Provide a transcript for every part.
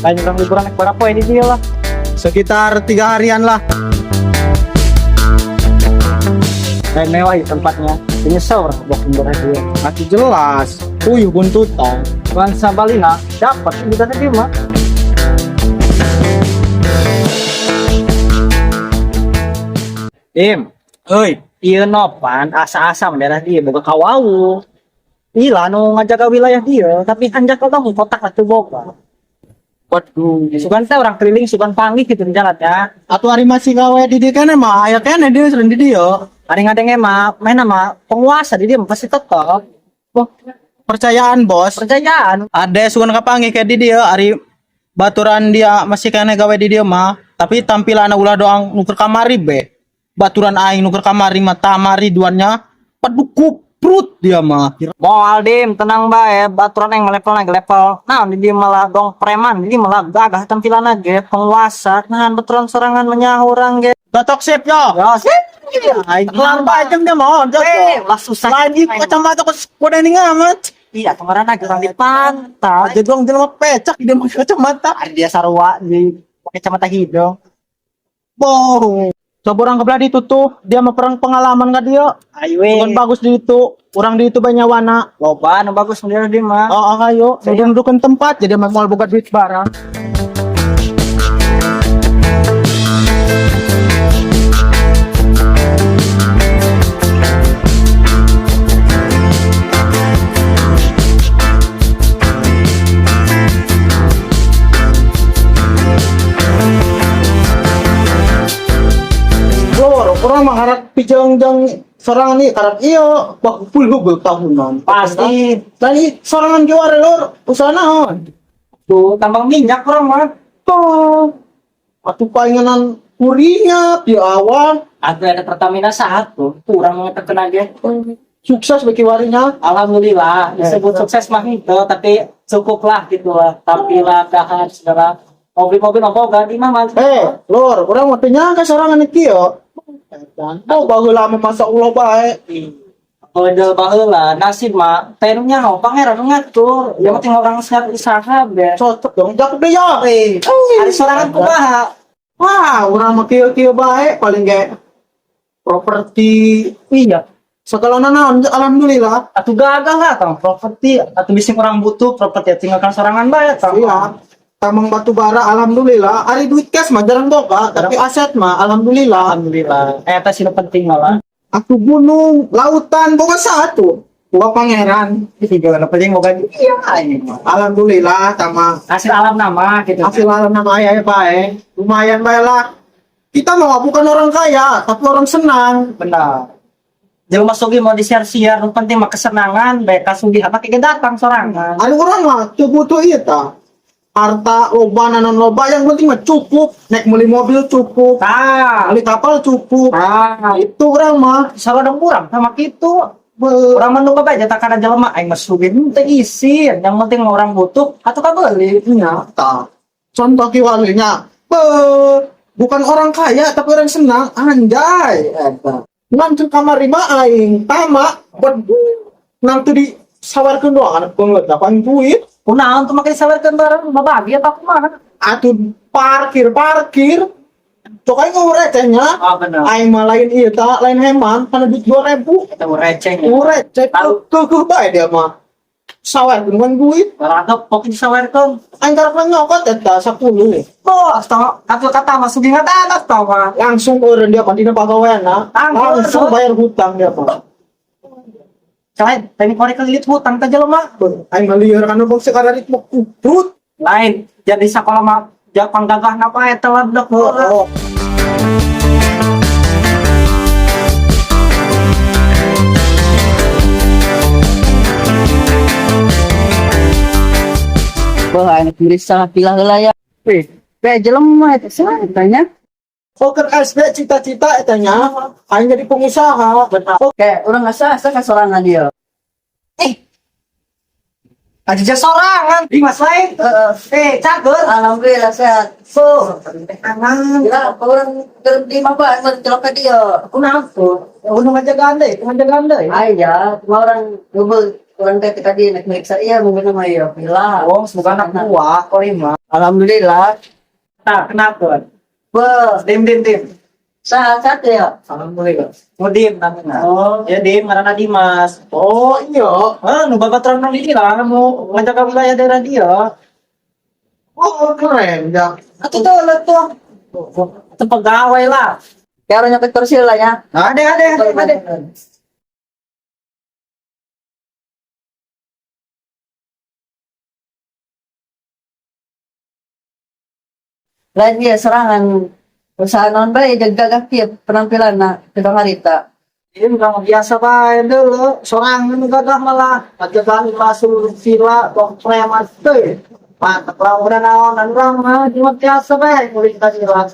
Lain orang liburan naik berapa ini dia lah. Sekitar 3 harian lah. Lain mewah ya tempatnya. Nyesel orang buat liburan dia. Masih jelas. Puyuh buntutan. Nuansa Balina dapat ini tadi mah. Im, Oi, iya nopan asa-asa daerah dia boga kawau. Iya nu ngajaga wilayah dia, tapi hanjakal dong kotak lah tuh boga. Waduh. Sugan teh orang keliling sugan panggih gitu di jalan ya. Atuh ari masih gawe di dieu keneh mah aya keneh dia sering di dieu. Paling ada yang mah main sama penguasa di dia mah pasti tetap. Wah, percayaan bos. Percayaan. Ada sugan kapanggih kayak di dieu ari baturan dia masih keneh gawe di dieu mah, tapi tampilan ulah doang nuker kamari be. Baturan aing nuker kamari mah tamari duannya padu kuprut dia mah. Moal dim, tenang bae, baturan yang level naik level. Nah, di dia malah dong preman, di dia malah gagah tampilan aja penguasa. Nah, baturan sorangan menyahurang ge. Cocok sip yo. Ya, sip. Aing kelar bae jeung dia mah. Eh, lah susah. Lain ieu kacamata kok kuda ini ngamat. Iya, kemarin lagi orang di pantai. Aja doang jelema pecak dia pakai kacamata. Ada dia sarua di pakai kacamata hidung. Bohong. Coba orang kebelah itu tuh, dia mau perang pengalaman ka dia. Ayo, Bukan bagus di itu, orang di itu banyak wana. Loba, nu bagus dia di mah. Oh, oh ayo, duduk tempat, jadi mau buka duit barang. Lor, orang mah harap pijeung-jeung sorangan nih karena iyo wah puluh tahunan. Pasti. Tadi sorangan juara lor, usaha naon? Tuh, tambang minyak orang mah. Tuh. Atuh palinganan kuringap di awal Ada ada Pertamina satu, kurang terkena dia. Sukses bagi warinya. Alhamdulillah, disebut sukses mah itu, tapi cukup lah gitu lah. Tampilan, dahar, segala. Mobil-mobil apa ganti mah mah. Eh, lor, urang mah teu nyangka sorangan kieu. Oh, baheula mah masa Allah bae. Modal baheula nasib mah tenunya ho pangeran nu ngatur. Yang penting orang sehat usaha be. Cocok dong, cakep deh ya. Eh, ari sorangan kumaha? Wah, urang mah kieu-kieu bae paling ge properti Iya, segala naon alhamdulillah. atuh gagal lah tong properti atau bisa orang butuh properti tinggalkan sorangan bae tong. Iya. Tambang batu bara alhamdulillah. Ari duit cash mah jarang boga, tapi aset mah alhamdulillah. Alhamdulillah. Eh, eta sih nu penting malah. Aku gunung, lautan, boga satu. Boga pangeran. Juga nu penting boga iya ini mah. Alhamdulillah sama Hasil alam nama gitu. hasil alam nama ayah bae. Lumayan bae lah. Kita mau bukan orang kaya, tapi orang senang. Benar. Jelema sugih mau disiar-siar, nu penting mah kesenangan, bae kasugihan mah kayak datang sorangan. Ada orang mah teu butuh ieu ta. Harta loba nanon loba yang penting mah cukup. Naik beli mobil cukup, Tah, beli kapal cukup. tah. Itu orang mah. Salah dong kurang sama gitu. Be- Orang mah nunggu bae jatah kana jelema aing mah sugih teu isin. Yang penting mah orang butuh atau ka beli. Nyata. Contoh kiwalinya, be, bukan orang kaya tapi orang senang, anjay. Eta. Ngantur kamar lima aing, tama, nanti di sawarkeun doang anak banget, apa duit. Kunaon tuh make disawarkeun bareng babagi apa kumaha? Atuh parkir parkir. Cok aing ngeurecehnya. Oh bener. Aing mah lain ieu ta, lain heman, karena duit 2000. Eta receh. Ya. Ngeureceh, keukeuh bae dia mah. Sawarkeun kan duit. Barang pokoknya disawarkeun. Aing karep nyokot eta 10. Bos, tau kata kata mah sugih ngadadak tau mah. Langsung eureun dia kontina pagaweana, langsung bayar hutang dia mah. Selain tadi korek kelilit hutang teh jelema. Aing mah lieur kana bangsa karena ritme kuprut. Lain jadi sekolah mah japang gagah napa eta lah budak. Oh, oh. Wah, aing tulis salah pilah heula ya. Wih, be jelema eta salah tanya. Poker SB cita-cita eta nya aing jadi pengusaha. Kayak urang asa asa ka sorangan ieu. Eh. Aja sorangan, Dimas lain. Heeh. Eh, cager. Alhamdulillah sehat. So, angan. Ya, orang di mah Pak, celok dia. Kunaon tuh? Gunung aja ganda, aja ganda. Aya, cuma orang google orang teh tadi naik meriksa iya mungkin nama iya villa. Oh, semoga anak buah, korima. Alhamdulillah. Nah, kenapa? Be, Dim, dim, dim. sehat sehat ya. Alhamdulillah. Oh, dim namanya. Oh, Ya, dim, karena Dimas. Oh iya. Ah, nu babaturan nang ini lah, mau ngajak wilayah daerah dia. Oh keren ya. Atau tuh, lah tuh. Itu pegawai lah. kayak orangnya ke kursi lah ya. Ada, ada, ada, ada. Lain dia serangan usaha non bae jaga gak penampilan nah kita harita. Ini bukan biasa bae dulu. Sorang nu gagah malah. Pajagan masuk villa bok preman teh. Mantap lah udah naon urang mah cuma biasa bae kulit tadi lah.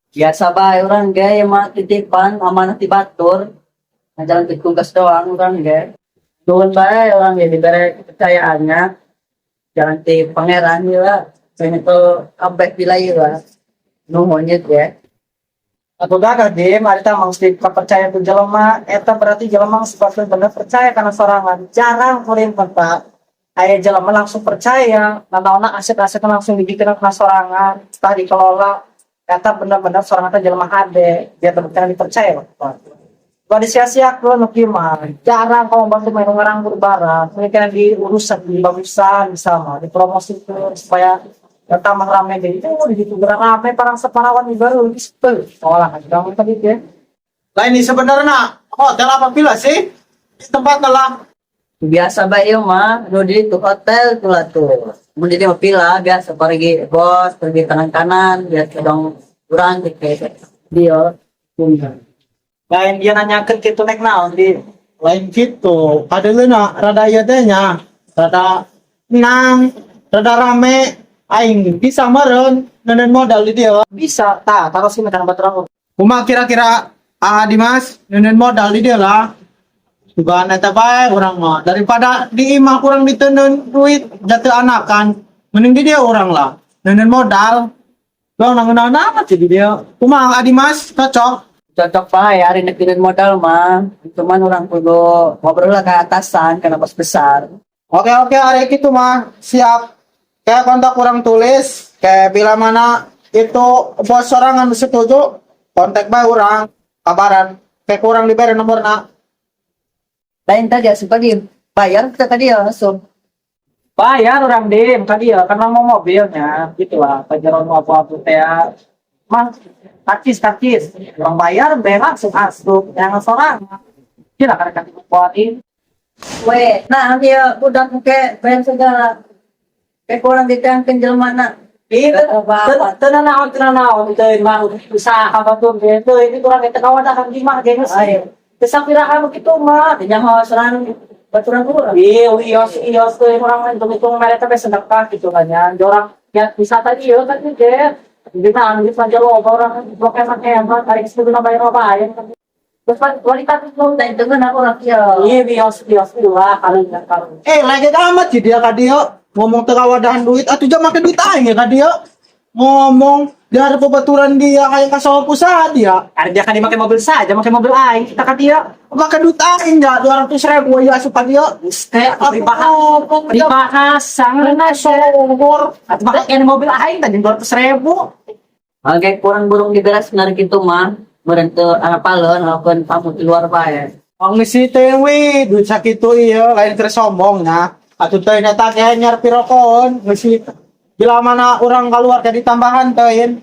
Biasa bae orang ge mah titipan amanah ti batur. Nah, jalan ke tugas doang orang ge. Nuhun bae orang ge dibere kepercayaannya. Jalan ti pangeran ieu lah. Pengen itu kabeh wilayah lah. Nuhun ye ge. Atau gagah deh, mari kita mesti kepercayaan tuh jelema, eta berarti jelema sebagai bener percaya karena sorangan. Jarang kuring pak. Aya jelema langsung percaya, nanaona aset-aset langsung dibikin karena sorangan, setelah dikelola, eta bener-bener sorangan teh jelema hade, dia terbukti dipercaya Pak. Gua disia-sia nu kieu mah. Jarang kalau bantu main orang barang, mungkin di urusan di bagusan misalnya, dipromosikan supaya tambah rame deh itu di situ gerak rame parang separawan di baru gitu sekolah kan kamu tadi ya. Lah ini sebenarnya hotel apa villa sih? Di tempat lah. Biasa bae ieu mah nu di itu hotel tuh lah tuh. Mun di mah villa biasa pergi bos, pergi kanan kanan, biasa dong urang gitu. Dia Lain dia nanyakan gitu nek naon di Lain gitu. Kadeuleuna rada ieu teh nya. Rada nang, rada rame. Aing bisa meureun neundeun modal di dieu. Bisa tak taruh sih makan baturan. Kumaha kira-kira ah Dimas neundeun modal di dieu lah. Dugaan eta bae urang mah daripada di imah kurang diteundeun duit jatuh anakan mending di dieu urang lah neundeun modal. Bang nang amat jadi dia. Kumaha Dimas cocok? Cocok bae hari nek dinin modal mah. Cuman orang kudu ngobrol lah ke atasan karena bos besar. Oke oke hari itu mah siap. Kayak kontak kurang tulis, kayak bila mana itu bos sorangan setuju, kontak bae urang, kabaran. Kayak kurang diberi nomorna. Lain tadi ya suka dibayar kita tadi ya langsung. Bayar orang dim tadi ya karena mau mobilnya gitu lah pajaran mau apa-apa teh ya. Mah takis takis orang bayar bayar langsung asup yang seorang gila karena kan dikuatin. Weh, nah dia udah ke bayar segala. Kayak kurang ditangkin jelema na. Iya, Apa-apa. tenang naon tenang naon itu mah usaha apa tuh gitu ini kurang itu kawan akan gimana gengs. Ayo. Bisa pirahan gitu mah. Nya serang baturan urang. Iya, ios ios tuh orang hitung-hitung mereka tapi sedekah gitu kan ya. Orang ya wisata iya kan gitu. Jadi nah, di panja lo orang blok emak emak tarik sebelum bayar apa ya. Terus kan kualitas itu Nah, itu kan aku orang kia. iya bios bios lah kali ya kali. Eh, lagi amat sih dia ka dia ngomong teu kawadahan duit atuh jam make duit aing ya ka dia. Ngomong dari pebaturan dia kayak kasawap usaha dia. Ada dia kan dipakai mobil saja, pakai mobil aing kita kan dia. Make duit aing ya 200 ribu ya asup ka dia. Kayak peribahasa, ngomong peribahasa ngeunah songor. atau pakai mobil aing tadi 200 ribu. Oke, kurang burung diberes menarik itu mah. Meureun teu arapaleun lakukan tamu di luar bae. Ang si teh we duit sakitu ieu lain keur sombong nah. Atuh teh eta ge nyar pirokoon geus bila mana urang keluar jadi tambahan teh.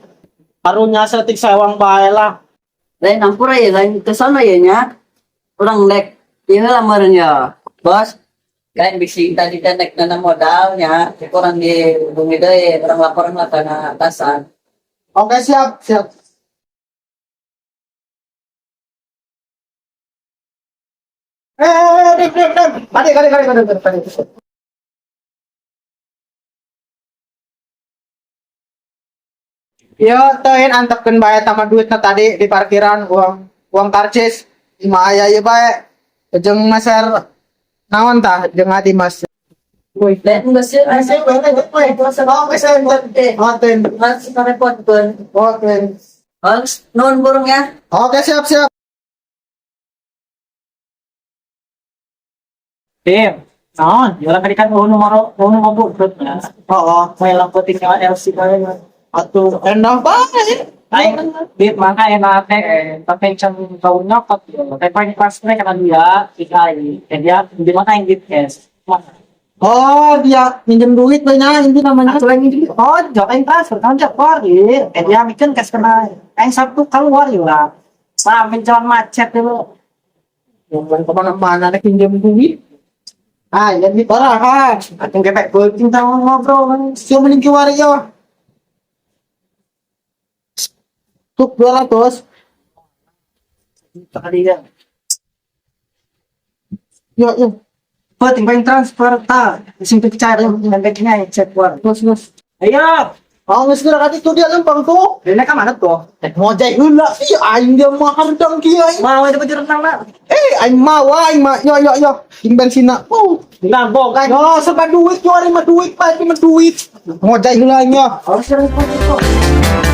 Karunya setik sewang bae lah. Lain ampura ya, lain ke sana ya nya. Urang nek ieu lah meureun ya. Bos, lain bisi tadi teh nek nana modalnya, kurang dihubungi deui, urang laporan lah kana atasan. Oke siap siap. Eh, dim, dim, dim. Adik, adik, adik, adik, adik, adik. Yo, tein antepkeun bae tama duitna tadi di parkiran uang uang karcis. Lima aya ieu bae. Jeung meser naon tah jeung hati Mas. Woi. Lain geus sih. Ay, sih, weh, weh, weh. Oke, saya Oke, Masih repotkeun. oke. Oh, nuhun burung ya. Oke, siap, siap. Tim, naon, urang tadi kan eueuh nomor eueuh ngobut ya. Oh, Melang penting nyawa LC bae. atuh endang bae. Aing dit mangka enak teh tapi can kau nyokot ya. Tapi paling pas karena dia tiga aing. Eh, dia di mana aing dit cash. Mana? Oh, dia minjem duit banyak ini namanya. Atuh aing minjem oh, jauh aing transfer kan jauh keluar ya. Eh, dia bikin cash kena. Aing Sabtu keluar ya lah. Sampai jalan macet dulu. Bukan kemana-mana nih pinjam duit. Ah, jadi parah kan. Atuh kepek penting tahu ngobrol kan. Siapa mending kiwari ya? Tuk 200. Tadi kan. Ya, ya. Penting paling transfer ta. Sing percaya nembeknya cek keluar. Terus, terus. Ayo, Oh, nggak segera kati tuh dia lempang tuh. Dina ka mana tuh? Ngojek heula sih, aing dia mah hardang kieu aing. Mau itu baju renang lah. Eh, aing mawa aing mah. Yo yo yo, ting bensina. Oh, Bilang boga. yo serba duit, yo mah duit, pak, mah duit. Ngojek heula aing yo. Harus sering itu.